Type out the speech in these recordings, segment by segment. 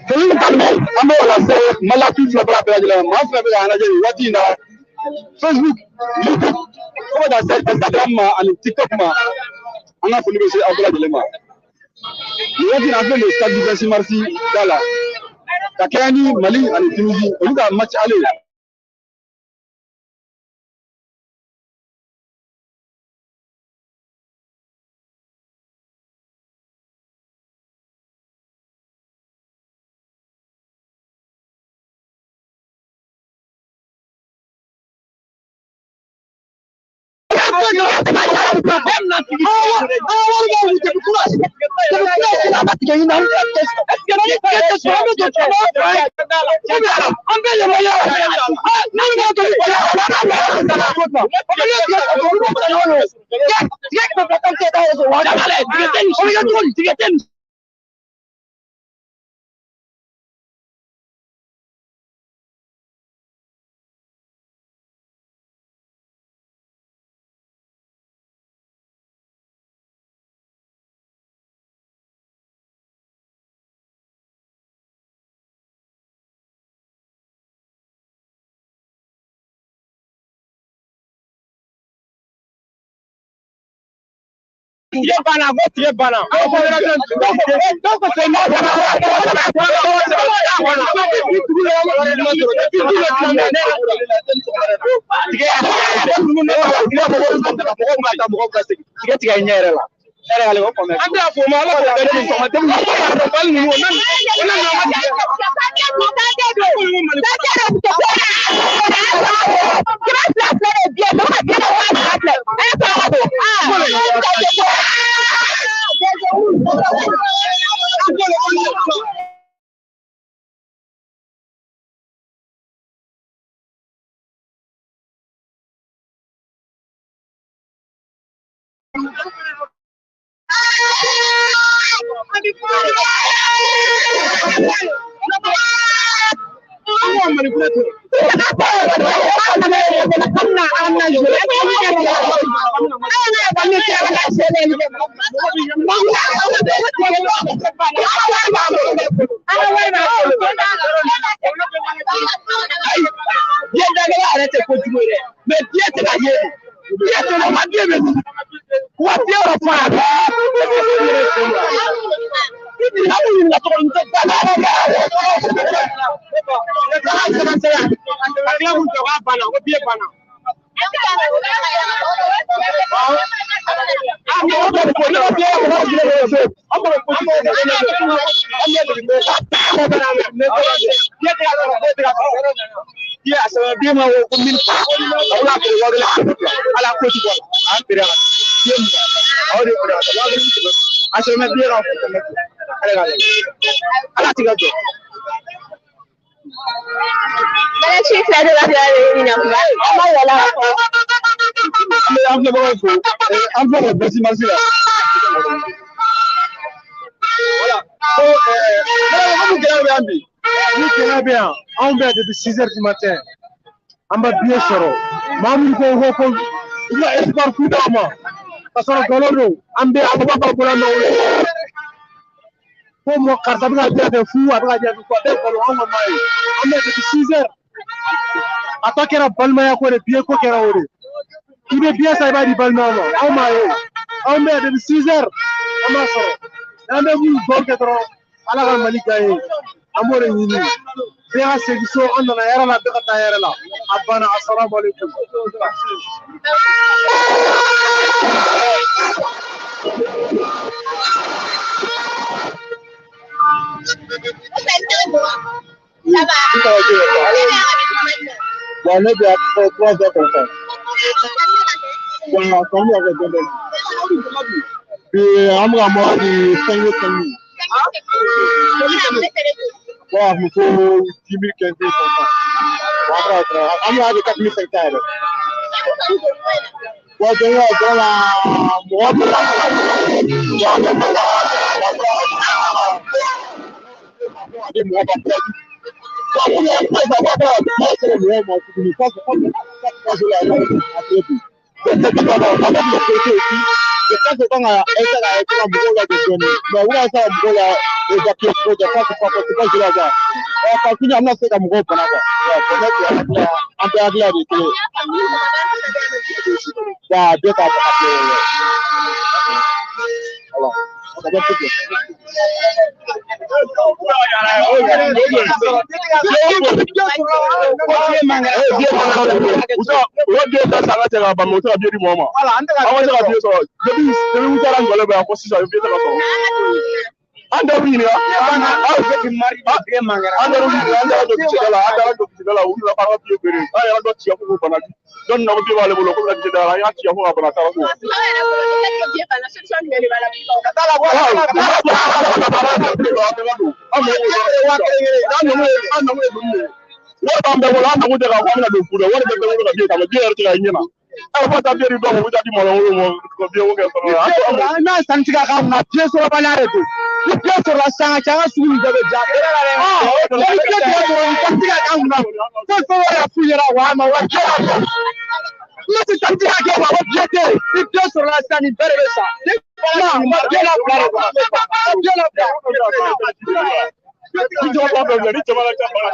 Foli an b'o lase Malatu fila bɛɛ lajɛlen ma. Maa fila bɛ k'an lajɛ nin waati in na Facebook, YouTube, fo ka taa se Instagram ma ani TikTok ma. An ka foli bɛ se aw bɛɛ lajɛlen ma. Nin waati in na, an filɛ nin ye stade du 26 mars da la ka kɛɲɛ ni Mali ani Tunisie olu ka match aller. Tigɛ banna, ko tigɛ banna. Tigɛ tigɛ ɲɛ yɛrɛ la. An tɛ fo ma, Ala k'o bɛɛ di sɔgɔma denw bali ninnu o na o na Biye dagala yɛrɛ tɛ kojugu ye dɛ, mɛ biye tɛ ka ye. Biye tɛ ka biye bɛ wa biye yɔrɔ fara. Aw ɲininka cogo min tɛ A tila k'u jɔ k'a banna, ko biye banna. Balaci fila de b'a fila de ɲininka kuma an b'a yɛlɛ a kɔ. An bɛ an filɛbagaw fo, an filɛ ka 26 mars la. Voilà. Ko mun gɛlɛya bɛ yan bi? Ni gɛlɛya bɛ yan, anw bɛ depuis 6 heures du matin, an ma billet sɔrɔ. Maa minnu ko u bɛna espoir fu d'aw ma, ka sɔrɔ nkalon don. An bɛ an b'a fɔ bolo nɔ ko mɔ karisa bɛ ka diya kɛ fu, a bɛ ka diya kɛ fu, a bɛɛ nkalon, anw ka maa ye. An bɛ depuis 6 heures. A tɔ kɛra balimaya ko de, billet ko kɛra o de. I bɛ billet san, i b'a di balimaya ma, anw m'a ye. Anw bɛ depuis 6 heures, an m'a sɔrɔ. N'an bɛ mun dugawu kɛ dɔrɔn, Ala ka Mali gagner, an b'o de ɲini. Bɛɛ ka segin so, an nana hɛrɛ la, bɛɛ ka taa hɛrɛ la. A banna, asalamu aleykum. Bon, ne bɛ à peu près 3 heures comme ça. Bon, ça me fait deux heures. Puis, an bɛ ka mɔgɔ di 5 000, 5 000. Bon, a kun ko 10 000, 15 000 comme ça. Bon, an bɛ ka an bɛ ka di 4 500 yɛrɛ. Bon, donc, dɔrɔn la mɔgɔ bɛ mɔgɔ ka Avec le côté aussi, je pense que quand on a essayé ka mɔgɔw lajɔ dɔɔnin, mais u b'a ka mɔgɔw la évacuer trop, des fois c'est pas gérable. Parce que an bɛna se ka mɔgɔw bana quoi. An bɛɛ hakilila de ye kelen ye. Wa bɛɛ k'a voilà. Ça va être. U ka biye ta san ka cɛ ka ban, mɛ u tɛ ka biye di mɔgɔ ma. An ma se ka biye sɔrɔ depuis u taara ngɔlɔ bɛ yan fo sisan, biye tɛ ka sɔrɔ. An taar'u ɲininka, an taar'u ɲininka, an taara don guichet la, an taara don guichet la, u nana k'an ka biye feere. An yɛrɛ dɔ ci ko bana, dɔ nana ko biye b'ale bolo, ko bɛna guichet da la, an y'a ci ko ka bana taara so. Wari b'an bɛɛ bolo, an mago tɛ k'a fɔ an bɛna don fu la, wari bɛɛ bolo ka biye ta, mɛ biye yɛrɛ tɛ ka ɲɛ na. Ɛ fo taa biye di dɔw ma, u bɛ taa di mɔgɔ ma, ka biye ko kɛ fɔlɔ. An n'a sanni tigɛ ka kunna, biye sɔrɔbaliya de don. Ni biye sɔrɔla sisan ka ca, an ka sugu nin bɛɛ bɛ ja. Ni biye tigɛ sɔrɔ, ni sanni tigɛ ka kunna, foyi foyi wɛrɛ f'u ɲɛna wa a ma wa biye ka sɔrɔ. Ne tɛ sanni tigɛ kɛ wa ko biye tɛ yen. Ni biye sɔrɔla sisan, nin bɛɛ de bɛ sa. Ma biye la bila de quoi. Biye la bila. Ni jama b'a bɛɛ bila, ni jama ka ca baga.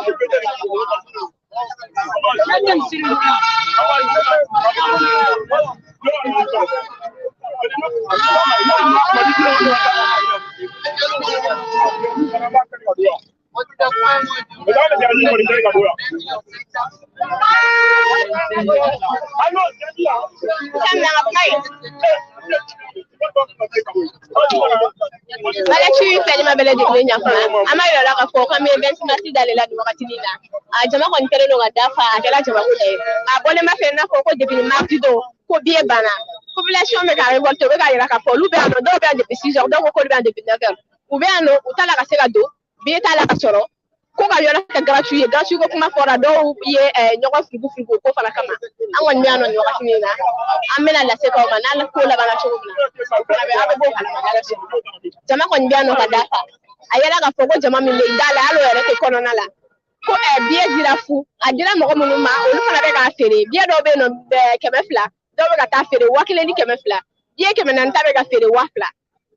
Malɛci fɛnɲuman bɛɛ lajɛlen ɲakuma, an b'a yira la k'a fɔ k'an bɛ 26 mars dale la nin wagatinin na. A jama kɔni kɛlen don ka dafa, a kɛra jamako dɔ ye. A bɔlen b'a fɛ i n'a fɔ ko depuis mardi don ko biye banna. Population bɛ ka révolter, u bɛ k'a yira k'a fɔ olu bɛ yan nɔ, dɔw bɛ yan depuis 6 heures, dɔw ko k'olu bɛ yan depuis 9 heures. U bɛ yan nɔ, u t'a la ka se ka don, biye t'a la ka sɔrɔ. Ko ka yɔrɔ kɛ gratuit ye, gratuit ko kuma fɔra, dɔw ye ɲɔgɔn furugu furugu ko fana kama. An kɔni bɛ yan nɔ nin wagatinin na, an bɛna lase k'aw ma n'a ko labanna cogo min na, o fana bɛ aw bɛ b'o kalama n'Ala sɔnna. Jama kɔni bɛ yan nɔ ka dafa. A yɛlɛ k'a fɔ ko jama min bɛ da la, hali o yɛrɛ tɛ kɔnɔna la. Ko biye dira fu, a dira mɔgɔ minnu ma, olu fana bɛ k'a feere. Biye dɔw bɛ yen nɔ 200, dɔw bɛ ka taa feere 1500, biye 400 ta bɛ ka feere 2000.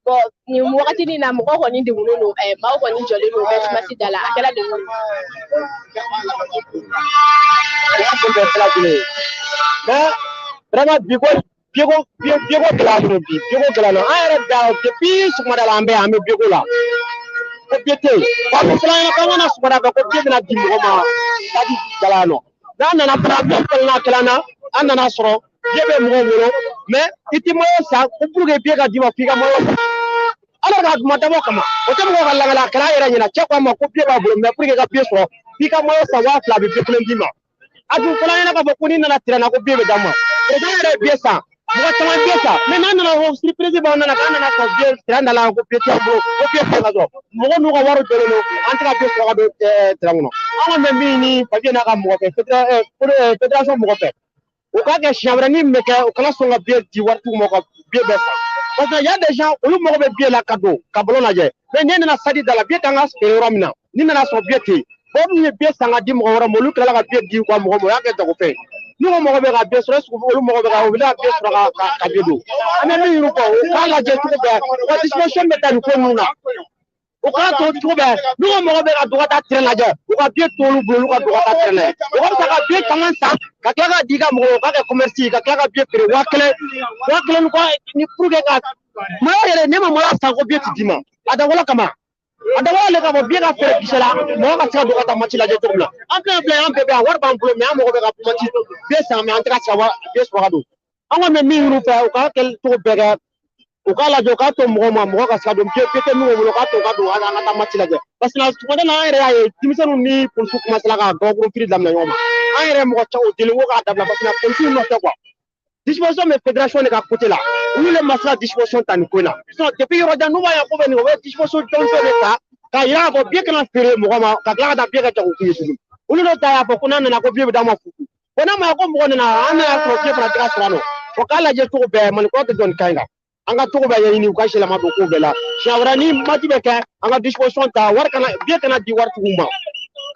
Bon, nin wagatinin na mɔgɔ kɔni degunnen don, maaw kɔni jɔlen don 26 mars da la, a kɛra degun ye. Mais vraiment bi ko biye ko biye ko gɛlɛya don bi, biye ko gɛlɛya don. An yɛrɛ da depuis sɔgɔmada la an bɛ yan, an bɛ biye ko la. Ko biye tɛ yen. Wa a bɛ fɔlɔ ɲɛna k'an kana sɔgɔmada fɛ ko biye bɛna di mɔgɔ ma stade da la yan nɔ. N'an nana fana biye falenna kɛla na, an nana sɔrɔ biye bɛ mɔgɔw bolo, mais i tɛ maillot san ko pour que biye ka d'i ma f'i ka maillot san. Ala k'a ma dabɔ kama, o tɛ mɔgɔ ka lakala, a kɛra a yɛrɛ ɲɛna. Cɛ ko a ma ko biye b'a bolo, mais pour que ka biye sɔrɔ f'i ka maillot san 2000, a bɛ biye kelen d'i ma. A dun fɔlɔ ɲɛna k'a fɔ ko n'i nana terrain na ko biye bɛ d'a ma. Président yɛrɛ ye biye san, mɔgɔ caman biye san, mais n'an nana ko surprise b'an nana k'an nana sɔrɔ biye terrain da la ko biye t'an bolo, ko biye tɛ ka sɔrɔ. Mɔgɔ n'u ka wari jɔlen don, an tɛ ka biye sɔrɔ ka don terrain kɔnɔ. An kɔni bɛ min ɲini papiye n'a ka mɔgɔ fɛ, fédération mɔgɔ fɛ, u k'a kɛ siɲɛ wɛrɛ ni min bɛ kɛ, u kana sɔn ka biye di waritigiw ma ka biye bɛɛ san. Parce que y a des gens, olu mago bɛ biye la ka don ka ballon lajɛ, mais n'i nana stade da la, biye kan ka feere yɔrɔ min na, n'i nana sɔrɔ biye tɛ yen, mɔgɔ minnu ye biye san ka di mɔgɔ wɛrɛ ma, olu tilala ka biye di u ka mɔgɔ ma, o y'a kɛ jagofɛn ye. N'u ko mɔgɔ bɛ ka biye sɔrɔ, est-ce que olu mɔgɔ bɛ ka u bɛna biye sɔrɔ ka biye don? An bɛ min ɲini u kɔ, u k'a lajɛ cogo bɛɛ, u ka disposition bɛ taa nin ko ninnu na. U k'a to cogo bɛɛ, n'u ko mɔgɔ bɛ ka don ka taa terrain lajɛ, u ka biye to olu bolo, olu ka don ka taa terrain lajɛ. O ka fisa ka biye caman san ka tila k'a di i ka mɔgɔw ma, u k'a kɛ commerce ye, ka tila ka biye feere 1000, 1000 ni kɔ ni pour que ka maillot yɛrɛ, ne ma maillot san ko biye ti d'i ma. A dabɔla kama, a dabɔla le k'a fɔ biye ka feere guichet la, mɔgɔ ka se ka don ka taa match lajɛ cogo min na. An filɛ an bɛɛ bɛ yan, wari b'an bolo, mais an mago bɛ ka match biye san, mais an tɛ ka se ka biye sɔrɔ ka don. An kɔni bɛ min ɲini u fɛ, u k'a kɛ cogo bɛɛ kɛ, u k'a lajɛ, u k'a to mɔgɔw ma, mɔgɔ ka se ka don biye tɛ minnu bolo, u k'a to u ka don an ka taa match lajɛ. Parce que sɔgɔmada la an yɛrɛ y'a ye denmisɛnninw ni polisiw commencé la ka gabakuru fili daminɛ ɲɔgɔn ma. An yɛrɛ mɔgɔ caman o deli ko k'a dabila, parce que polisiw nɔfɛ quoi. Disposition bɛ fédération de ka côté la, olu le ma se ka disposition ta nin ko in na. Sinon depuis yɔrɔ jan n'u b'a ye ko bɛ nin, u bɛ disposition jɔnjɔn de ta k'a yira k'a fɔ biye kana feere mɔgɔ ma, ka tila ka taa biye kɛ jagokun ye tuguni. Olu de ta y'a fɔ ko n'a nana ko biye bɛ d'a ma fu. Bon, n'a ma ye ko mɔgɔ nana, an nana sɔrɔ biye fana tɛ ka sɔrɔ a nɔ. O k'a lajɛ cogo bɛɛ, Malikura tɛ jɔ nin kan in kan. An ka cogo bɛɛ ɲɛɲini, u ka yɛlɛma don ko bɛɛ la. Siɲɛ wɛrɛ ni match bɛ kɛ, an ka disposition ta, wari kana biye kana di waritigiw ma.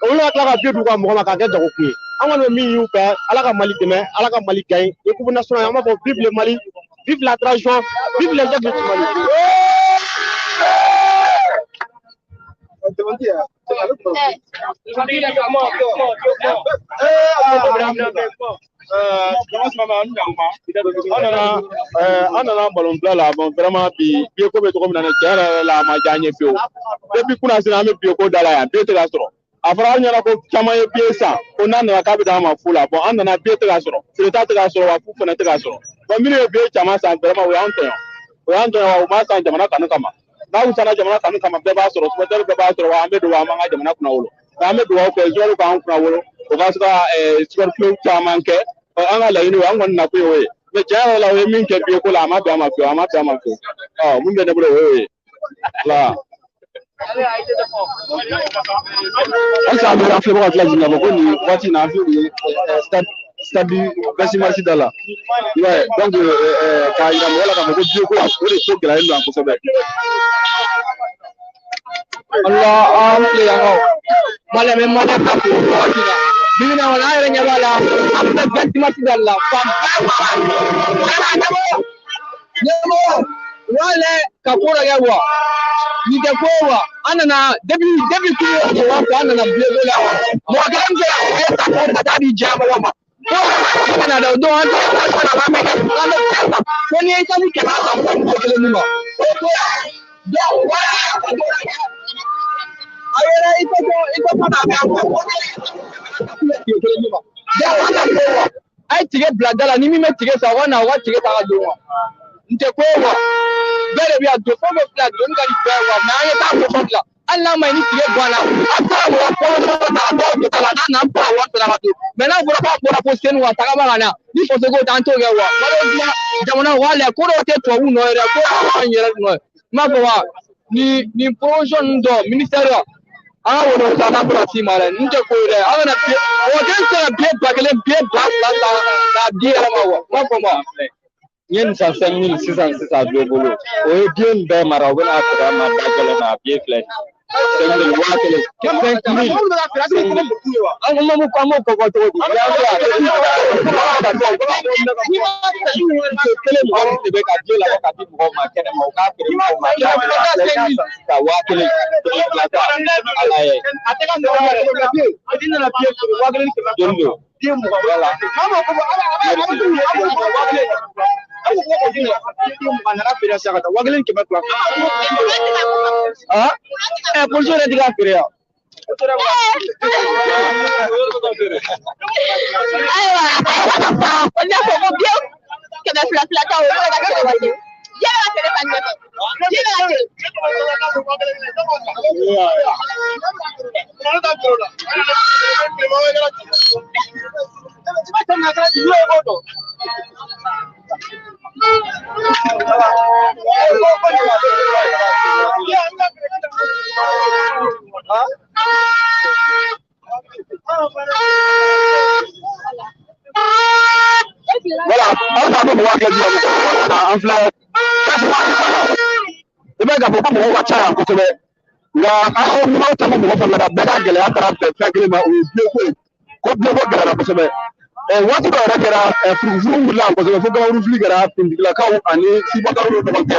Olu ka tila ka biye d'u ka mɔgɔ ma k'a kɛ jagokun ye. An kɔni bɛ min y'u fɛ, Ala ka Mali dɛmɛ, Ala ka Mali gagner. Équipe nationale, an b'a fɔ vive le Mali, vive la transition, vive les aigles du Mali. An nana balon bila la. Bon, vraiment bi billet ko bɛ cogo min na, tiɲɛ yɛrɛ la, a ma diya an ye fiyewu. Depuis kunasini an bɛ billet ko da la yan, billet tɛ ka sɔrɔ. A fɔra an ɲɛna ko caman ye billet san, ko n'a nana k'a bɛ d'an ma fu la. Bon, an nana, billet tɛ ka sɔrɔ, feereta tɛ ka sɔrɔ, wa fu fana tɛ ka sɔrɔ. Bon, minnu ye billet caman san, vraiment o y'an tɔɲɔ, o y'an tɔɲɔ, wa u m'a san jamana kanu kama. N'a sanna jamana kanu kama, bɛɛ b'a sɔrɔ, supporter bɛɛ b'a sɔrɔ, wa an bɛ don, wa an b'an ka jamana kunna wolo. Nka an bɛ dugawu kɛ joueur k'an kunna wolo, o ka se ka score caman kɛ. An ka laɲini o, an kɔni nakun ye o ye. Mais tiɲɛ yɛrɛ la, o ye min kɛ billet ko la, a ma bɛn a ma fiyewu, a ma bɛn a ma fiyewu. Ɔ, mun bɛ ne bolo, o y'o ye. Voilà. Halisa an bɛ an filɛbagaw tila jigin k'a fɔ ko nin waati in na, an filɛ nin ye stade 26 mars da la. I b'a ye, donc k'a yira mɔgɔ la k'a fɔ ko billet ko, o de ko gɛlɛyalen don yan kosɛbɛ. Allah, an filɛ yan nɔ, Maliyɛn bɛ Maliyɛn bɛɛ fo nin wagati in na. Bi bi in na kɔni, an yɛrɛ ɲɛ b'a la, an bɛ 26 mars da la fan bɛɛ. Ɲɛmɔgɔ, u y'a lajɛ ka ko dɔ kɛ wa nin tɛ ko ye wa. An nana depuis kunu o waati, an nana billet ko la, mɔgɔ kelen bɛ se ka billet ta ko ka taa di diɲɛ ma ko ka na dɛ. O don an tɛ an bɛ an bɛ ko n'i ye sanu 100 san, ko mɔgɔ kelen di ma o ko donc wala a yɛrɛ i tɛ i tɛ fɔ k'a bɛ ko tile kelen di ma. Donc an ka ko wa a ye tigɛ bila da la, ni min bɛ tigɛ san, o ka na o ka tigɛ ta ka don wa. N tɛ ko ye wa, bɛɛ de bɛ yan don, fɛn fɛn filɛ donni ka di bɛɛ wa. Mais an ye taa ko fɔ la, hali n'a ma ɲi ni tigɛ banna, an bɛ se ka mɔgɔ fɔlɔ fɔlɔ ta dɔw bɛ taa la, n'a nana an bɛ se ka wari sara ka don. Mais n'a fɔra k'a bɔra fo Senu wa tagama ka na ni faso ko t'an t'o kɛ wa. Malheureusement, jamana wa lajɛ, ko dɔw tɛ tubabu nɔ ye dɛ, ko dɔw b'an yɛrɛ nɔ ye. N b'a fɔ wa, nin promotion ninnu dɔ ministère la, an ka wolo sa n'a bɔra s'i ma dɛ, nin tɛ ko ye dɛ. An kana billet, mɔgɔ kelen tɛ se ka billet 1000, billet 2000 ta k'a di yɛrɛ ma wa. N b'a fɔ ma. N ye nin san 5000 sisan sisan billet bolo, o ye billet nin bɛɛ mara, u bɛna feere an ma da gɛlɛn na. Billet filɛ 5000, 1000, 5000. An ko an b'o kɔ cogo di? Kelen mɔgɔ de bɛ ka billet labɔ ka di mɔgɔw ma kɛnɛ ma, u k'a feere mɔgɔw ma sisan 1000 fila ta. Ala ye joli don? Voilà. 1200. Ah, ɛ polisi yɛrɛ ti k'a feere yan. Ayiwa, o n'a fɔ ko billet 200 fila ta, o bɛ ka feere waati. Billet bɛ ka feere fan jumɛn fɛ? Billet bɛ ka feere. Voilà, an b'a fɔ mɔgɔ hakili jigin an filɛ, i b'a ye k'a fɔ ko mɔgɔw ka ca yan kosɛbɛ. Nka an ko n'aw ta ko mɔgɔ fana la, bɛɛ ka gɛlɛya taara bɛn fɛn kelen ma, o ye billet ko ye, ko billet ko gɛlɛyara kosɛbɛ. Waati dɔ yɛrɛ kɛra, furufuru wulila yan kosɛbɛ, fo gabakuru fili kɛra finitigilakaw ani sibakaw ni ɲɔgɔn cɛ.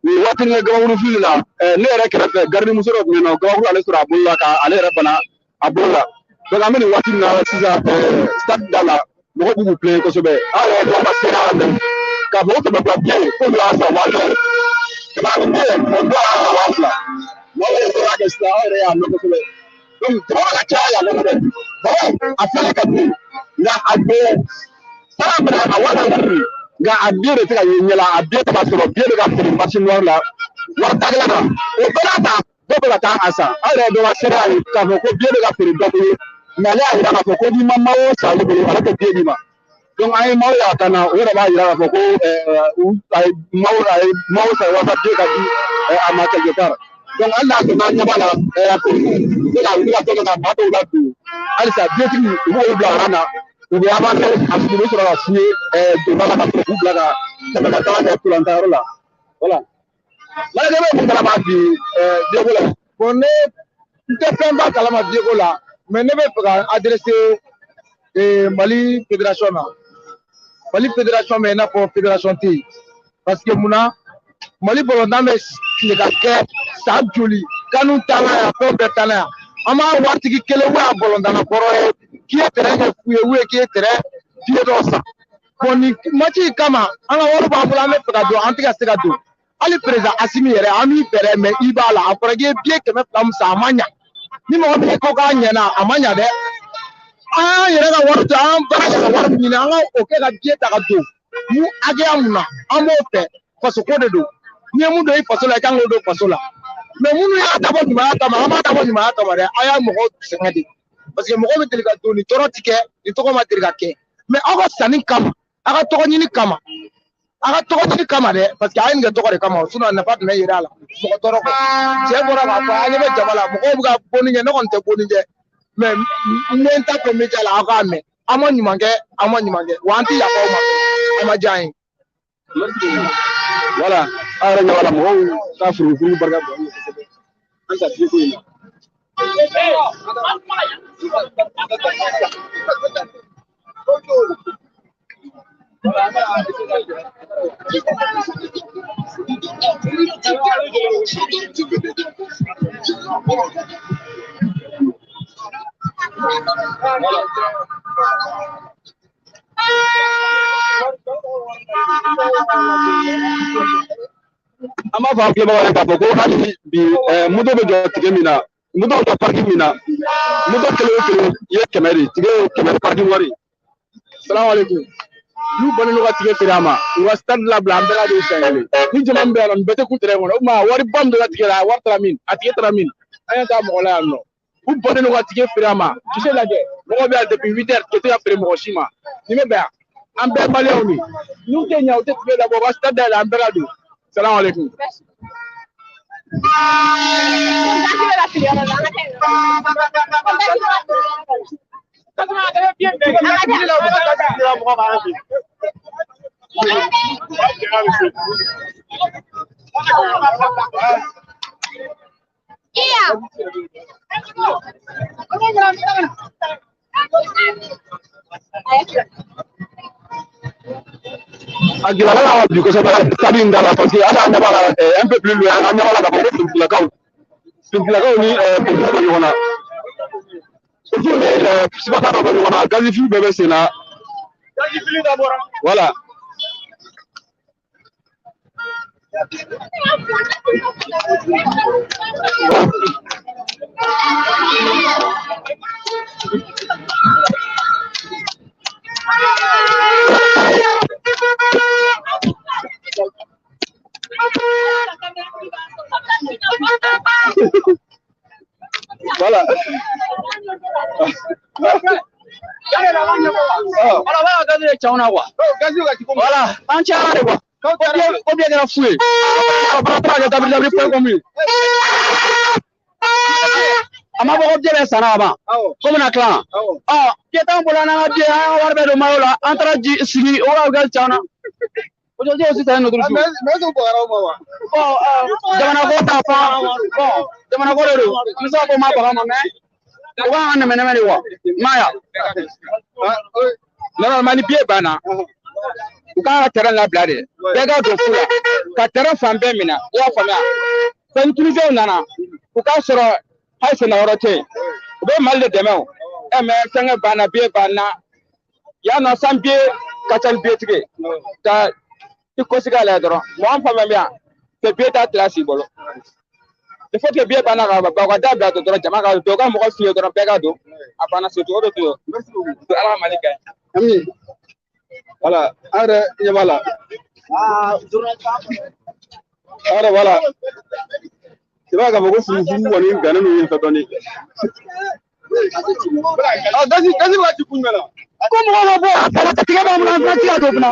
Nin waati nin kɛ gabakuru fili la, ne yɛrɛ kɛrɛfɛ, garidimuso dɔ tun bɛ yen nɔ, gabakuru ale sɔrɔ a bolo la ka ale yɛrɛ bana a bolo la. Donc an bɛ nin waati min na sisan, stade da la, mɔgɔw b'u k'u plaindre kosɛbɛ. An yɛrɛ dɔw ka se y'a mɛn k'a fɔ ko 200 billet, k'olu y'a san 1000, 500 billet, o dɔw y'a san 2000. Mɔgɔw yɛrɛ y'a kɛ sisan, aw yɛrɛ y'a mɛn kosɛbɛ. Donc jama ka caya yan kosɛbɛ. Mɔgɔw a filɛ ka bin, nka a don sara minɛ a wari ka bin, nka a billet de tɛ ka ye ɲɛ la, a billet tɛ ka sɔrɔ, billet bɛ ka feere marché noir la wari da gɛlɛn na. O bɛɛ n'a ta, dɔw bɛ ka taa a san. Aw yɛrɛ dɔ ka seereya ye k'a fɔ ko billet bɛ ka feere dɔ bolo, nka ale y'a yira k'a fɔ ko n'i ma maillot san ale bolo, ale tɛ billet d'i ma. Donc an ye maillot y'a kan na, o yɛrɛ b'a yira k'a fɔ ko a ye maillot, a ye maillot san walasa billet ka di a ma quelque part. Donc hali n'a sɔrɔ n'an ɲɛ b'a la, polisiw bɛ ka wuli ka to ka maa dɔw ladon halisa, billettigiw u b'olu bila rang na, u bɛ avancer, a u bɛ sɔrɔ ka f'u ye donda la ka sɔrɔ k'u bila ka tɛmɛ ka taga kɛ ntolantanyɔrɔ la. Voilà. Maliyɛn bɛ mun kalama bi billet ko la? Bon, ne n tɛ fɛn ba kalama billet ko la, mais ne bɛ fɛ ka adresser Mali fédération na. Mali fédération bɛ i n'a fɔ fédération tɛ yen. Parce que munna Mali balontan bɛ tile ka kɛ san joli kanu t'a la yan, fɛn bɛɛ t'a la yan. An b'a waritigi kelen ou a balontanna kɔrɔ ye k'i ye terrain kɛ fu ye ou k'i ye terrain billet dɔ san. Bon, nin match in kama, an ka wari b'an bolo, an bɛ fɛ ka don, an tɛ ka se ka don. Hali président Assimi yɛrɛ, an b'i fɛ dɛ, mais i b'a la, a fɔra k'i ye billet 200 min san, a ma ɲa. Ni mɔgɔ min ko k'a ɲɛna, a ma ɲa dɛ. An y'an yɛrɛ ka wari to, an baara kɛ ka wari ɲini, an ka o kɛ ka billet ta ka don. Mun hakɛya mun na, an b'o fɛ, faso ko de don. N'i ye mun don i faso la, i kan k'o don faso la. Mais minnu y'a dabɔ ɲumanya kama, an b'a dabɔ ɲumanya kama dɛ, a y'a mɔgɔw sɛgɛn de. Parce que mɔgɔw bɛ deli ka don, nin tɔɔrɔ ti kɛ, nin tɔgɔ ma deli ka kɛ. Mais aw ka sanni kama, aw ka tɔgɔ ɲini kama, aw ka tɔgɔ ɲini kama dɛ, parce que a ye nin kɛ tɔgɔ de kama, sinon nafa jumɛn yera a la? Mɔgɔ tɔɔrɔ kɔ. Cɛ bɔra k'a fɔ, an ɲɛ bɛ jama la, mɔgɔw bɛ ka bonni kɛ, ne kɔni tɛ bonni kɛ. Mais n bɛ n ta fɔ média la, aw k'a mɛn. An ma ɲuman kɛ, an ma ɲuman kɛ, wa an tɛ yafa aw ma, a ma diya an ye. Voilà, aw yɛrɛ ɲɛ b'a la, mɔgɔw ka furufuru barika bonya kosɛbɛ. An ta ko in na. An b'a fɔ an filɛbagaw ye k'a fɔ ko hali bi moto bɛ jɔ tige min na, moto bɛ jɔ parking min na, moto kelen o kelen ye 100 de ye, tige ye 100 parking wari. Salamu aleykum. N'u bannen don ka tige feere a ma, u ka stade labila, an bɛɛ ka don siɲɛ kelen. Ni jama min bɛ yan nɔ, nin bɛɛ tɛ kun terrain kɔnɔ. O tuma wari ba min donna tige la, a wari taara min? A tigi taara min? An ɲɛ t'a mɔgɔ la yan nɔ. U bannen don ka tige feere a ma. Guichet lajɛ, mɔgɔw bɛ yan depuis 8 heures, tige tɛ ka feere mɔgɔ si ma. Nin bɛ bɛn yan. An bɛɛ maliyɛnw de. N'u tɛ ɲɛ, u tɛ tige labɔ, u ka stade dayɛlɛ, an bɛɛ ka don. Salamu aleykum. A gɛlɛyara la bi kosɛbɛ stade in da la, parce que hali an ɲɛ b'a la, un peu plus loin, an ɲɛ b'a la k'a fɔ ko finitigilakaw ni polisiw bɛ ɲɔgɔn na. Polisiw ni sibata dɔ bɛ ɲɔgɔn na, gazifili bɛɛ bɛ sen na. Voilà. Voilà. Voilà, voilà, gazi de cɛw na quoi. Voilà, an cayara de quoi. Ko biye kɛra fu ye. A fana taara kɛ dabiri dabiri point com ye. A ma fɔ ko biye bɛ sanna ka ban. Ko bɛna tila. Ɔ, biye t'an bolo, an n'an ka biye, an ka wari bɛɛ don maillot la, an taara ji sigi o ka kɛ cɛw na. Aujourd'hui aussi c'est un autre jour. Bon, jamana ko ta fan, bon, jamana ko de don. An bɛ se ka ko ma baga ma, mais o b'an ka nɛmɛ nɛmɛ de quoi. I m'a ye wa? Normalement ni billet banna, u kan ka terrain labila de, bɛɛ ka don fu la ka terrain fan bɛɛ minɛ, i y'a faamuya. Fɛn Tunisienw nana, u k'a sɔrɔ hali senna yɔrɔ tɛ yen, u bɛ Mali de dɛmɛ o. Ɛ mais fɛnkɛ banna, billet banna yan nɔ, san billet ka ca ni billet tigi ye. Ka i kɔsigi a la dɔrɔn, mɔgɔ fɛn fɛn bɛ yan, c'est billet t'a place i bolo. Il faut que billet banna ka ban, u ka da bila dɔrɔn, jama ka don, u ka mɔgɔ f'i ye dɔrɔn, bɛɛ ka don, a banna, c'est tout, o de tun don. Ala ka Mali gagne. Ami. Voilà, an yɛrɛ ɲɛ b'a la. An yɛrɛ b'a la. I b'a ye k'a fɔ ko furufuru kɔni gannen don yen fɛ dɔɔnin. Ah, gazi gazi bɛ ka ci kun jumɛn na? Ko mɔgɔw bɛ bɔ a kala, tigɛ b'an bolo, an fana ti ka don fana.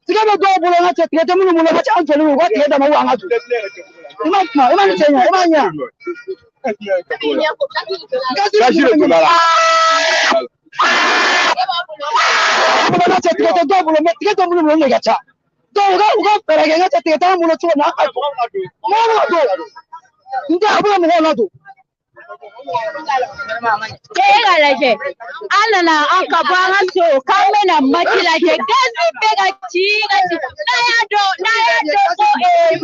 Tigɛ bɛ dɔw bolo, an ka cɛ, tigɛ tɛ minnu bolo, an ka cɛ, an jɔlen don, u ka tigɛ d'a ma, ou an ka don. I ma kuma, i ma nin cɛ ɲɛ, i ma ɲɛ. Gazi de donna la. Bolo, an ka cɛ, tigɛ tɛ dɔw bolo, mais tigɛ tɛ minnu bolo, olu de ka ca. Donc u ka fɛɛrɛ kɛ, n ka cɛ, tigɛ t'an bolo cogo min na, an ka don. Mɔgɔw bɛ ka don. N tɛ, a bɛ ka mɔgɔw ladon. Cɛ e ka lajɛ, an nana an ka bɔ an ka so k'an bɛna match lajɛ, gazi bɛ ka ci ka ci. N'a y'a dɔn ko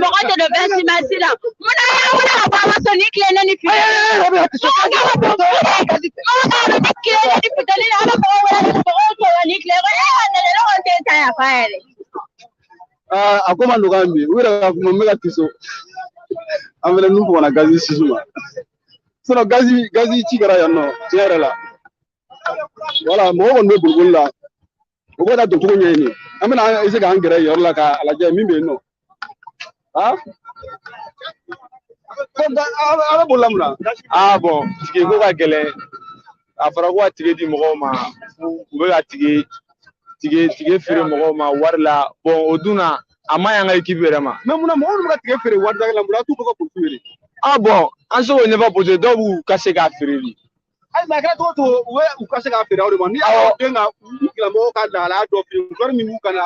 mɔgɔ tɛ don 26 mars la, mun na y'an wele ka bɔ an ka so ni tile ne ni funteni? Mɔgɔ k'a dɔn ni tile ne ni funteni la, an bɛ mɔgɔw wele ka mɔgɔw sɔrɔ ni tile kɔnɔ. E ka nɛnɛ, ne kɔni tɛ n ta yafa yɛrɛ. Aa, a ko ma nɔgɔya bi, u yɛrɛ ka kuma n bɛ ka tiso. An fɛnɛ nun fɔgɔnna gazi sisu ma. Sinon gazi ci kɛra yan nɔ, tiɲɛ yɛrɛ la. Wala mɔgɔ kɔni bɛ boliboli la. U bɛ ka don cogo ɲɛɲini. An bɛna essayer k'an gɛrɛ yen yɔrɔ la k'a lajɛ min bɛ yen nɔ. Ah? Ko a bɛ bolila mun na? Ah bon, tige ko ka gɛlɛn. A fɔra ko ka tige di mɔgɔw ma, u bɛ ka tige feere mɔgɔw ma wari la. Bon, o dun na, a ma ɲi an ka équipe yɛrɛ ma. Mais munna mɔgɔw bɛ ka tige feere wari da la, munna a t'u bɔ ka polisiw wele? Ah bon, an se k'o ɲɛfɔ parce que dɔw b'u ka se k'a feere de. Ayi, mais a kɛra cogo o cogo, u bɛ u ka se k'a feere aw de ma. Ni aw den ka u tigilamɔgɔw ka lahalaya dɔ f'i ye, wari min b'u kan na,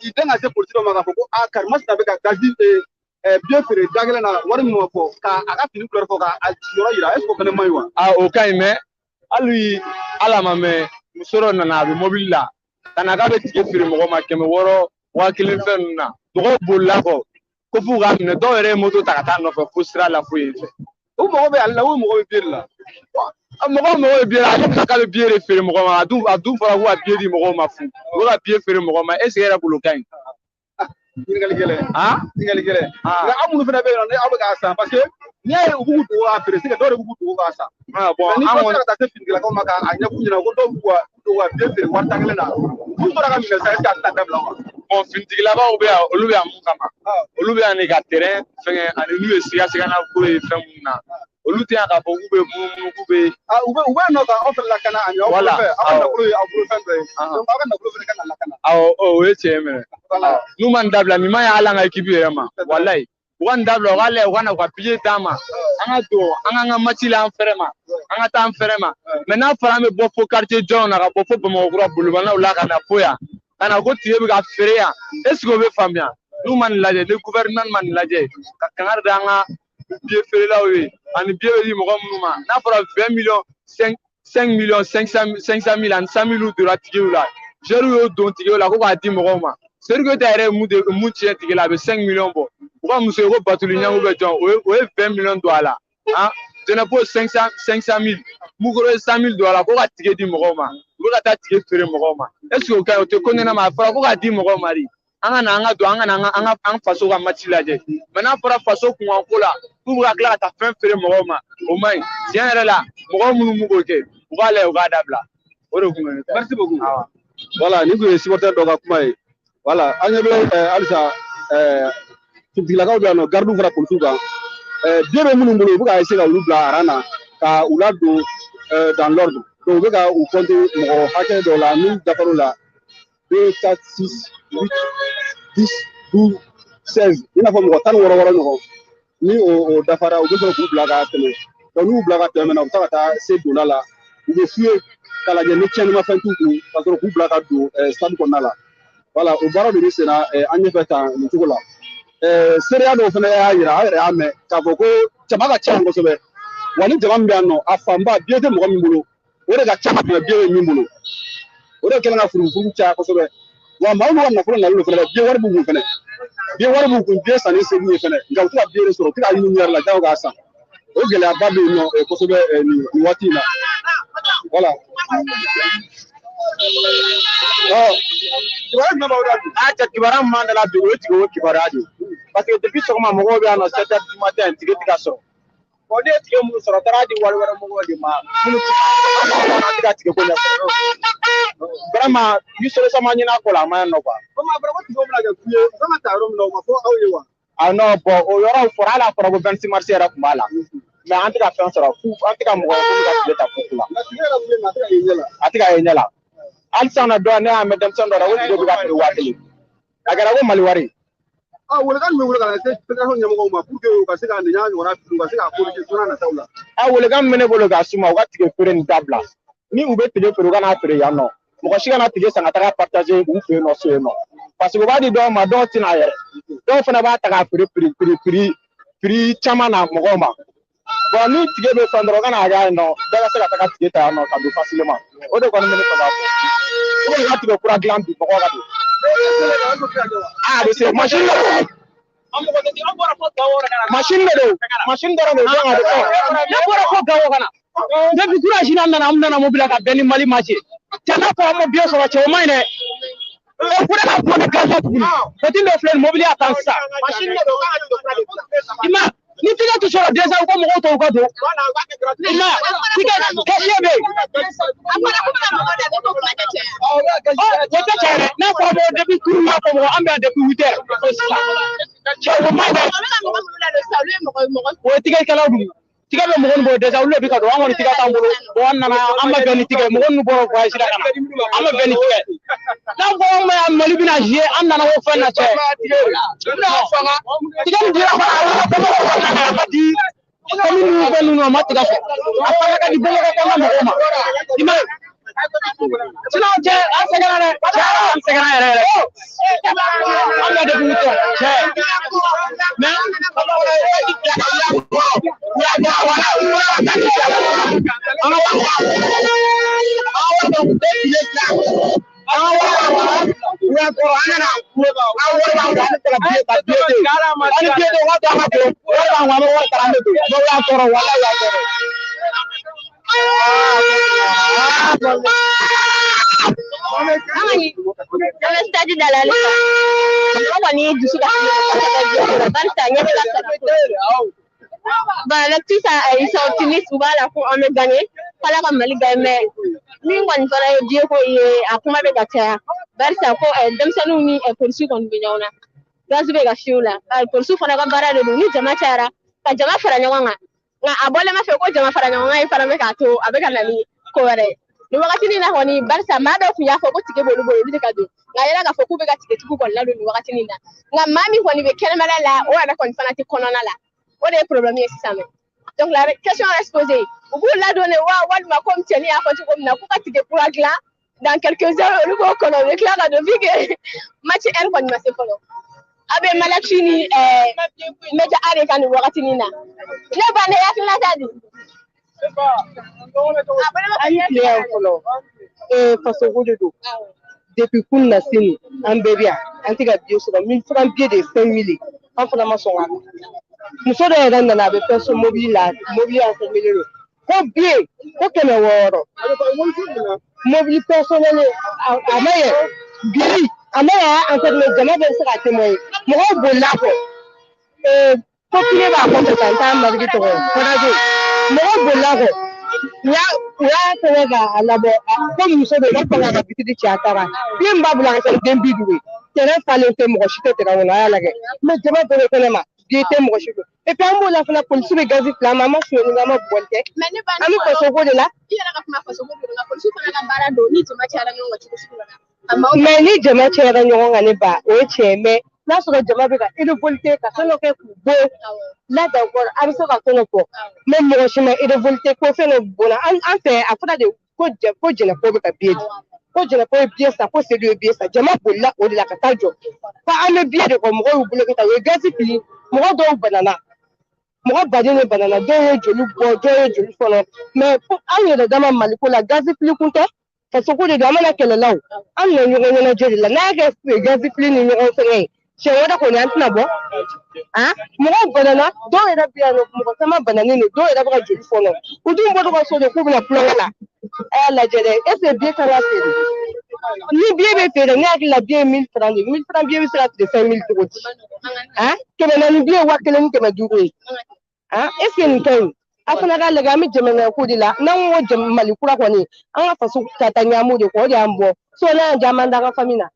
i den ka se polisi dɔ ma k'a fɔ ko aa, karimasina bɛ ka gazi biye feere da kelen na, wari min ma fɔ, ka a ka fini couleur fɔ, ka a yɔrɔ yira, est ce que o fana man ɲi wa? Ah, o ka ɲi, mais hali a ma mɛn, muso dɔ nana, a bɛ mobili la ka na k'a bɛ tige feere mɔgɔ ma 600, 1000 fɛn ninnu na. Mɔgɔw bolila kɔ ko f'u k'a minɛ. Dɔw yɛrɛ ye moto ta ka taa nɔfɛ fo sira la fo yen fɛ. U mago bɛ ale la, u mago bɛ biye de la. Mɔgɔw mago bɛ biye la, ale ko k'a bɛ biye de feere mɔgɔ ma. A dun fɔra ko ka biye di mɔgɔw ma fu, u bɛ ka biye feere mɔgɔw ma. Est ce que e yɛrɛ bolo ka ɲi? Ɲininkali gɛlɛn. Ah. Ɲininkali gɛlɛn. Nka aw minnu fana bɛ yen nɔ, ni aw bɛ k'a san, parce que n'i y'a ye u b'u dogo k'a feere, c'est que dɔw de b'u dogo k'a san. Ah bon. Ni an dɔ kɔni sera ka taa se finitigilakaw ma k'a ɲɛf'u ɲɛna ko dɔw b'u ka dogo ka biye feere wari tan kelen na, n'u tora ka minɛ sisan, est ce que a tɛna dabila wa? Bon, finitigilakaw bɛ yan, olu bɛ yan mun kama? Olu bɛ yan de ka terrain fɛngɛ, ani n'u ye sigasigana ko ye fɛn mun na. Olu tɛ yan k'a fɔ k'u bɛ munumunu k'u bɛ. Ah, u bɛ yen nɔ ka aw fana lakana ani aw bolofɛn, aw ka nafolo ye aw bolofɛn dɔ ye, donc aw ka nafolo fana kan ka lakana. Awɔ, o ye tiɲɛ ye minɛ. N'u ma nin dabila, nin ma ɲi hali an ka équipe yɛrɛ ma. Walayi, u ka nin dabila, u k'a lajɛ, u ka na u ka billet d'an ma. An ka don, an k'an ka match la an fɛrɛ ma. An ka taa an fɛrɛ ma. Mais n'a fɔra an bɛ bɔ fo quartier jɔnw na, ka bɔ fo Bamakɔ kura bolibanaw la ka na fo yan, ka na ko tige bɛ ka feere yan, est ce que o bɛ faamuya? N'u ma nin lajɛ, ni gouvernement ma nin lajɛ, ka kangari da an ka billet feerelaw ye, ani billet bɛ di mɔgɔ minnu ma, n'a fɔra 20 millions, 5 5 millions 500 500 mille ani 100 mille donna tigew la, joueurs y'o don tigew la ko k'a di mɔgɔw ma. Seydou Keita yɛrɛ ye mun de mun tiɲɛ tige la, a bɛ 5 millions bɔ. U ka muso ye ko Batuli Ɲangu bɛ jɔn, o ye 20 millions don a la. Han, Jɛnɛpo 500 500 mille, Mukoro ye 100 mille don a la ko ka tige di mɔgɔw ma. U bɛ ka taa tige feere mɔgɔw ma, est ce que o ka ɲi? O tɛ ko ɲɛnama. A fɔra ko k'a di mɔgɔw ma de, an ka na, an ka don, an ka na an ka an faso ka match lajɛ. Mais n'a fɔra faso kunkanko la k'u bɛ ka tila ka taa fɛn feere mɔgɔw ma, o man ɲi. Tiɲɛ yɛrɛ la, mɔgɔ minnu b'o kɛ, u k'a lajɛ, u k'a dabila. O de kun bɛ ne ta. Merci beaucoup. Voilà, nin tun ye supporter dɔ ka kuma ye. Voilà, an ɲɛ bɛ halisa finitigilakaw bɛ yan nɔ, gardiw fara polisiw kan. Biye bɛ minnu bolo, u bɛ ka essayer ka olu bila rang na, ka u ladon dans l'ordre. Donc u bɛ ka u compter mɔgɔ hakɛ dɔ la, n'u dafar'o la, 2, 4, 6, 8, 10, 12, 16, i n'a fɔ mɔgɔ 16 wɔɔrɔ ɲɔgɔn. Ni o dafara, u bɛ sɔrɔ k'u bila ka tɛmɛ. Donc n'u bila ka tɛmɛ na, u bɛ taa ka taa se donda la, u bɛ f'u ye k'a lajɛ ni tiɲɛnimafɛn t'u kun, ka sɔrɔ k'u bila ka don stade kɔnɔna la. Voilà, o baara de bɛ sen na an ɲɛfɛ tan nin cogo la. Seereya dɔw fana y'a yira, aw yɛrɛ y'a mɛn k'a fɔ ko jama ka ca yan kosɛbɛ. Wa ni jama min bɛ yan nɔ, a fanba biye tɛ mɔgɔ min bolo, o de ka ca ka tɛmɛ biye bɛ min bolo. O de kɛlen ka furufuru caya kosɛbɛ. Wa maa minnu ka nafolo nalen don fɛnɛ, biye wari b'u kun fɛnɛ, biye wari b'u kun, biye sanni se b'u ye fɛnɛ, nka u tɛ ka biye de sɔrɔ, u tɛ ka ɲini yɛrɛ la jago k'a san. O gɛlɛyaba bɛ yen nɔ kosɛbɛ nin waati in na. Voilà. Ɔ, kibaruya jumɛn b'aw da bi? A cɛ, kibaruya min b'an da la bi, o ye tige o kibaruya de ye. Parce que depuis sɔgɔma, mɔgɔw bɛ yan nɔ, 7 heures du matin, tige tɛ ka sɔrɔ. Bon, ne ye tige minnu sɔrɔ, taara di wali wɛrɛ mɔgɔw de ma minnu tɛ an tɛ ka tige ko ɲɛfɔ. Vraiment, ni solution ma ɲini a ko la, a ma ɲi nɔ quoi. Komi a fɔra ko tigew bɛna kɛ fu ye, u kan ka taa yɔrɔ min na, o ma fɔ aw ye wa? Ah non, bon, o yɔrɔw fɔra, hali a fɔra ko 26 mars yɛrɛ tun b'a la. Mais an tɛ ka fɛn sɔrɔ fu, an tɛ ka mɔgɔ ye ko ka tile ta fu la. Nka tige yɛrɛ min bɛ yen nɔ, a tɛ ka ye ɲɛ la. A tɛ ka ye ɲɛ la. Hali sisan nɔ, dɔ ne y'a mɛn denmisɛnnin dɔ la ko tige bɛ ka feere 1000. A kɛra ko Mali wari. Ah, welekan jumɛn bolo ka lase fédération ɲɛmɔgɔw ma pour que u ka se ka nin n'a ɲɔgɔnna, u ka se k'a corriger don n'a nataw la? A welekan min bɛ ne bolo k'a s'u ma, u ka tige feere nin dabila. Ni u bɛ tige feere, u ka n'a feere yan nɔ. Mɔgɔ si kana tige san ka taga partager u fɛ yen nɔ, so yen nɔ. Parce que u b'a di dɔw ma, dɔw tɛna yɛrɛ. Dɔw fana b'a ta k'a feere prix caman na mɔgɔw ma. Bon, ni tigɛ bɛ fɛn dɔrɔn ka n'a kɛ yen nɔ, bɛɛ ka se ka taga tigɛ ta yan nɔ ka don facilement. O de kɔni bɛ ne fɛ k'a fɔ. Ou bien i ka tigɛ kura dilan bi mɔgɔw ka don. A bɛ se machine de don. Machine de don. Machine dɔrɔn de don a bɛ fɔ. Ne bɔra fo Gawo ka na. Depuis courage na nana, an nana mobili la ka bɛn ni Mali match ye. Cɛ n'a fɔ an ma billet sɔrɔ cɛ, o man ɲi dɛ. O fana ka bɔ ni gaza tuguni. Petit dɔ filɛ nin mobili y'a tan sisan. I ma ni tigɛ tɛ sɔrɔ déjà u ko mɔgɔw tɔw ka don. I ma tigɛ caissier bɛ yen. A fɔra k'u bɛ ka mɔgɔ labɛn ko kuma tɛ caya. Ɔ o tɛ caya dɛ. N'a fɔra ko depuis kuru n'a fɔ mɔgɔ an bɛ yan depuis 8 heures fo sisan. Cɛ o man ɲi dɛ. U bɛ ka mɔgɔ minnu ladon sisan, olu ye mɔgɔ mɔgɔ. O ye tigɛkɛlaw dun. Tigɛ bɛ mɔgɔ min bolo déjà olu de bɛ ka don, an kɔni tigɛ t'an bolo. Bon, an nana an ma bɛn ni tigɛ, mɔgɔ minnu bɔra voyage la ka na, an ma bɛn ni tigɛ. N'a fɔ an ma Mali bɛna jouer, an nana o fɛn na cɛ. Tigɛ min dira fana, a kɔnɔ a ma di commune ninnu fɛn ninnu, a ma tigɛ sɔrɔ. A fana ka di Bamakɔ kɔnɔna mɔgɔw ma. I ma ye. Sinon cɛ, an sɛgɛnna dɛ. Cɛ, an sɛgɛnna yɛrɛ yɛrɛ. An bɛ depuis 8 heures cɛ. Mais An kɔni an bɛ stade da la halisa. Mɔgɔ kɔni dusu ka kosɛbɛ billet ko la barisa ɲɛ bɛ ka sara ko la. Bon, avec tout ça, ils sont optimistes, u b'a la ko an bɛ gagner, k'Ala ka Mali gagner, mais min kɔni fana ye billet ko ye, a kuma bɛ ka caya barisa ko denmisɛnninw ni polisiw kɔni bɛ ɲɔgɔn na, gaz bɛ ka fiyɛ u la, bari polisiw fana ka baara de don ni jama cayara ka jama fara ɲɔgɔn kan, nka a bɔlen b'a fɛ ko jama fara ɲɔgɔn kan in fana bɛ k'a to a bɛ ka na ni ko wɛrɛ ye nin wagatinin na kɔni, barisa maa dɔw tun y'a fɔ ko tige b'olu bolo, olu tɛ ka don, nka a yɛrɛ k'a fɔ k'u bɛ ka tigetigiw kɔni ladon nin wagatinin na, nka maa min kɔni bɛ kɛnɛmana la, o yɛrɛ kɔni fana tɛ kɔnɔna la, o de ye problème ye sisan nɔ. Donc la question reste posée, u b'u ladon de wa, walima komi cɛnin y'a fɔ cogo min na k'u ka tige kura dilan dans quelques heures, olu b'o kɔnɔ, u bɛ tila ka don, vu que match heure kɔni ma se fɔlɔ. A bɛ Malakisi ni Meja A de kan nin wagatinin na. Ne ba, ne hakilina ta di. An ye tile yan fɔlɔ, fasoko de don. Depuis kun na sini an bɛɛ bɛ yan, an tɛ ka billet sɔrɔ. 1000 francs billet de ye 5000 ye, an fana ma sɔn ka ta. Muso dɔ yɛrɛ nana, a bɛ fɛn so mobili la, mobili enfermé don, ko billet ko 600, mobili personnel a ma yɛ bili a ma yɛ enfermé, jama bɛɛ bɛ se ka témoigner, mɔgɔw bolila kɔ, ko pine b'a kɔfɛ tan, n t'a mariki tɔgɔ ye Farajo, mɔgɔw bolila kɔ, u y'a fɛngɛ k'a labɔ ko muso dɔ b'a fɛ k'a ka bitigi ci, a taara billet min b'a bolo a ka ca ni den 50 ye, terrain falen tɛ, mɔgɔ si tɛ terrain kɔnɔ, a y'a lajɛ, mais jama bɛɛ bɛ kɛnɛ ma, billet tɛ mɔgɔ si bolo, et puis an b'o la fana, polisi bɛ gazi fila ma, an ma sonyɛli kɛ, an ma bugɔli kɛ, an bɛ fasoko de la. I yɛrɛ ka kuma fasoko de don, nka polisiw fana ka baara don ni jama cayara ɲɔgɔn kan cogo sugu dɔ la. A maaw Mais ni jama cayara ɲɔgɔn kan, ne ba, o ye tiɲɛ ye, mais n'a sɔrɔ jama bɛ ka révolter ka fɛn dɔ kɛ k'u bɔ là, d'accord, a bɛ se ka fɛn dɔ fɔ, mais mɔgɔ si ma révolter ko fɛn dɔ bɔnna an fɛ. A fɔra de ko ko jɛnɛfɔ bɛ ka billet di, ko jɛnɛfɔ ye billet san, ko Sedu ye billet san, jama bolila o de la ka taa jɔ ko an bɛ billet de kɔ, mɔgɔw y'u bolo kɛ tan, u ye gazi fili, mɔgɔ dɔw banana, mɔgɔ baden de banana, dɔw ye joli bɔ, dɔw ye joli fɔlɔ, mais an yɛrɛ dama Maliko la, gazi fili kun tɛ, fasoko de don, an mana kɛlɛ la o, an nana ɲɔgɔn ɲɛnajɛ de la, n'a y'a kɛ gazi fili ni ɲɔgɔn fɛngɛ ye, siɲɛ wɛrɛ kɔni an tɛna bɔ. A mɔgɔw banana, dɔw yɛrɛ bɛ yan nɔ, mɔgɔ caman bananen don, dɔw yɛrɛ bɛ ka joli fɔlɔ, u dun bɔra ka so de k'u bɛna tulonkɛ la. A y'a lajɛ dɛ, est ce que billet kan ka feere? Ni billet bɛ feere, ne hakili la billet ye 1000 francs de ye, 1000 francs billet bɛ se ka feere 5000 cogo di? A 400 billet ye 1500 ye, a est ce que nin ka ɲi? A fana k'a lajɛ, an bɛ jamana ko de la, n'an ko Mali kura kɔni, an ka faso ka taa ɲɛ, an b'o de kɔ, o de y'an bɔ so n'a y'an diya, an b'an da an ka famille na,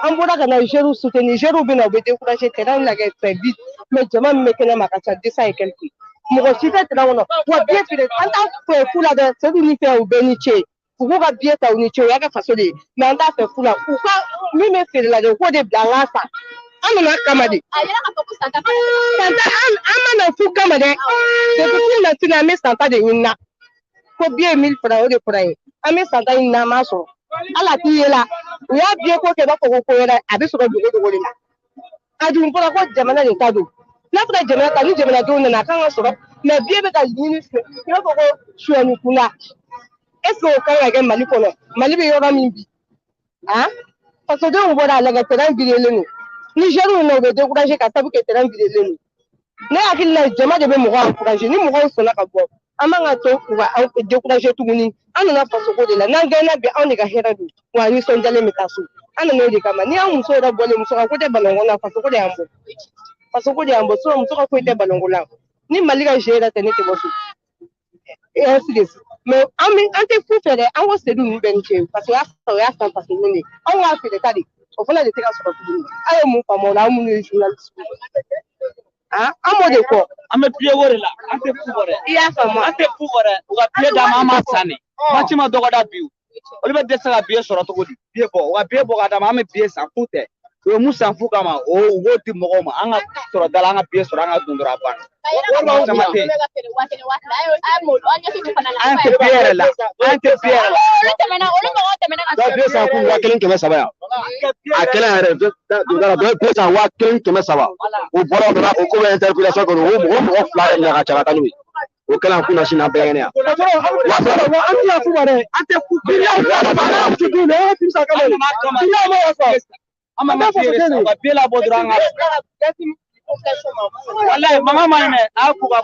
an bɔra ka na joueurs soutenir, joueurs bɛ na, u bɛ décourager, terrain lajɛ, c'est vide, mais jama min bɛ kɛnɛ ma a ka ca 200 et quelques, mɔgɔ si tɛ terrain kɔnɔ, wa billet feere an t'a fɛ fu la dɛ. Sedu ni fɛn u bɛɛ ni ce, u k'u ka billet ta, u ni ce, u y'a kɛ faso de ye, mais an t'a fɛ fu la, u ka min bɛ feere la dɛ, u k'o de bila an k'a san, an nana kama de. A yɛrɛ k'a fɔ ko santa fana santa an ma na fu kama dɛ, depuis kun na sini an bɛ santa de ɲini na, ko billet ye 1000 francs, o de fɔra ye, an bɛ santa ɲini na, an m'a sɔrɔ, hali a t'i ye la, u y'a billet ko kɛ i b'a fɔ ko ko wɛrɛ, a bɛ sɔrɔ dogo dogo de la, a dun fɔra ko jamana de ta don, n'a fɔra jamana ta ni jamanadenw nana a kan ka sɔrɔ. Mais billet bɛ ka ɲini i b'a fɔ ko suyɛni kunda. Est ce que o kan ka kɛ Mali kɔnɔ? Mali bɛ yɔrɔ min bi, han, fasodenw bɔra a lajɛ, terrain virelen don. Ni jeunes na, u bɛ décourager ka sabu kɛ terrain virelen don. Ne hakili la, jama de bɛ mɔgɔw encourager. Ni mɔgɔw sɔnna ka bɔ, an man ka to u ka décourager tuguni. An nana fasoko de la. N'an gɛnna bi, anw de ka hɛrɛ don, wa an nisɔndiyalen bɛ taa so. An nana o de kama. Ni y'an muso yɛrɛ bɔlen, muso ka ko tɛ balonko la, fasoko de y'an bɔ, fasoko de y'an bɔ. Sinon muso ka foyi tɛ balonko la. Ni Mali ka jeu yɛrɛ tɛ, ne tɛ bɔ so, et ainsi de suite. Mais an bɛ, an tɛ fu fɛ dɛ. An ko Seydou ninnu bɛɛ ni ce, parce que o y'a san, o y'a san fasoden de ye. Anw k'a feere ta de, o fana de tɛ ka sɔrɔ tuguni. Aw ye mun faamu o la, aw minnu ye journaliste ye, ah, an b'o de fɔ. An bɛ pied ko de la, an tɛ fu kɔ dɛ. I y'a faamu? An tɛ fu kɔ dɛ. U ka pied d'an ma, an b'a san de. Match ma dɔgɔda bi, olu bɛ dɛsɛ ka billet sɔrɔ cogo di? Billet bɔ, u ka billet bɔ ka d'an ma, an bɛ billet san. Fu tɛ. U ye mun san fu kama, o u b'o di mɔgɔw ma. An ka sɔrɔ da la, an ka billet sɔrɔ, an ka don dɔrɔn, a banna. Caman tɛ yen. An tɛ billet yɛrɛ la, an tɛ billet yɛrɛ la. Olu tɛmɛna, olu mɔgɔw tɛmɛna ka Dɔw billet san kun 1300 yan. A kɛlen yɛrɛ, dɔ ye billet san 1300. O bɔra o nana o ko bɛ interpellation kɔnɔ, o mɔgɔ fila yɛrɛ minɛ ka ca ka taa n'u ye. O kɛlen kun na sini, an bɛɛ kɛnɛ yan. Wa an tɛ fu ma dɛ, an tɛ fu. An ma billet de san, u ka billet labɔ dɔrɔn, an ka. Walayi, mankan ma ɲi mɛ, a y'a k'u ka.